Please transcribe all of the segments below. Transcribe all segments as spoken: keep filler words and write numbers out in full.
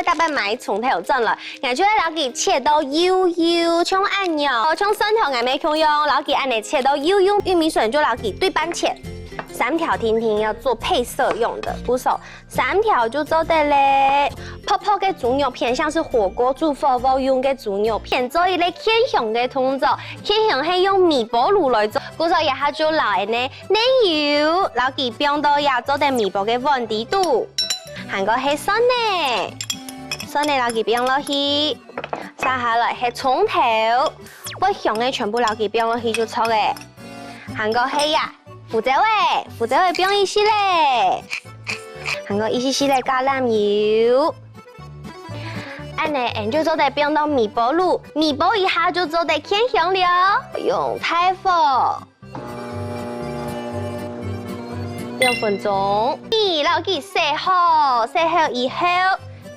大半買蔥頭轉來，𠊎就會摎佢切到幼幼，像恁樣，像蒜頭𠊎乜共樣，摎佢恁樣切到幼幼，玉米筍就摎佢對半切，三條定定愛做配色用个，故所三條就做得了。薄薄个豬肉片，像係火鍋煮火鍋用个豬肉片，做一個牽香个動作，牽香係用微波爐來做，故所這下就摎恁樣奶油，摎佢放到這做得微波个碗底肚。 還過係蒜仔，蒜仔摎佢放落去，續下來係蔥頭，會香个全部摎佢放落去就著了。還過係呀，胡椒仔，胡椒仔放一息仔，還過一息息仔橄欖油。恁樣，𠊎就做得放到微波爐，微波一下就做得牽香了，用大火。 兩分鐘。你摎佢洗好，洗好以後，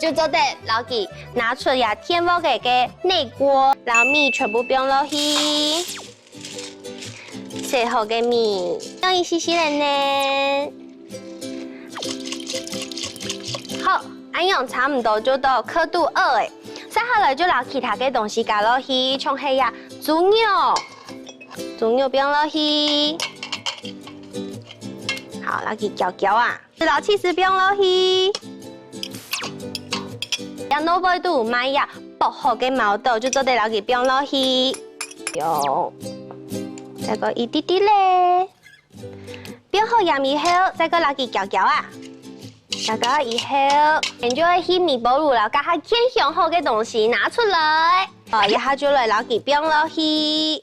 就做得摎佢拿出這電鍋个个內鍋，摎米全部放落去。洗好个米，放一息息仔呢。好，恁樣差毋多就到刻度二了。續下來就摎其他个東西加落去，像係呀，豬肉。 豬肉放落去，好，摎佢攪攪啊，摎起司放落去，這外背肚買這剝好个毛豆就做得摎佢放落去，有，再過一滴滴咧，放好鹽以後，再過摎佢攪攪啊。 大家以後，𠊎就會去微波爐摎該下牽香好个東西拿出來。哦，這下就來摎佢放落去。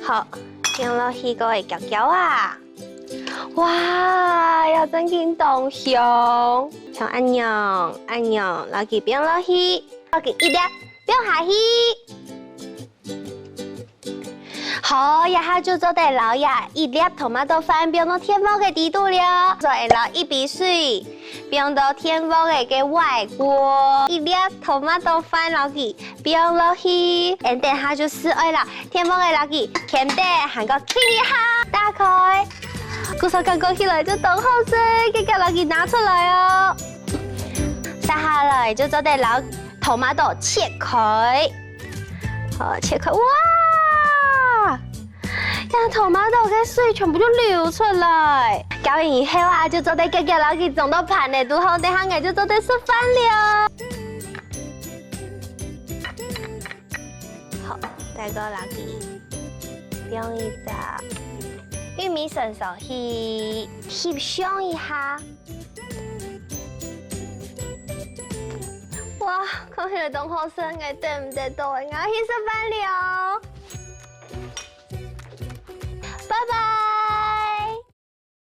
好，放落去過會攪攪啊。哇，這正經當香！像恁樣，恁樣，摎佢放落去，摎佢一粒，放下去。 好，這下就做得摎這一粒tomato飯放到電鍋个底肚了。所以摎一杯水放到電鍋个个外鍋，一粒tomato飯摎佢放落去，and等下就係愛摎電鍋个摎佢牽等，還過輕一下打開。故所感覺起來就當好食，遽遽摎佢拿出來哦。續下來就做得摎tomato切開。 好，切開，哇！這tomato个水全部就流出來。攪勻以後啊，就做得遽遽摎佢裝到盤仔肚好，等下𠊎就做得食飯了。好，再過摎佢放一隻玉米筍上去，翕相一下。 哇，看起來當好食，𠊎等毋得到，𠊎愛去食飯了。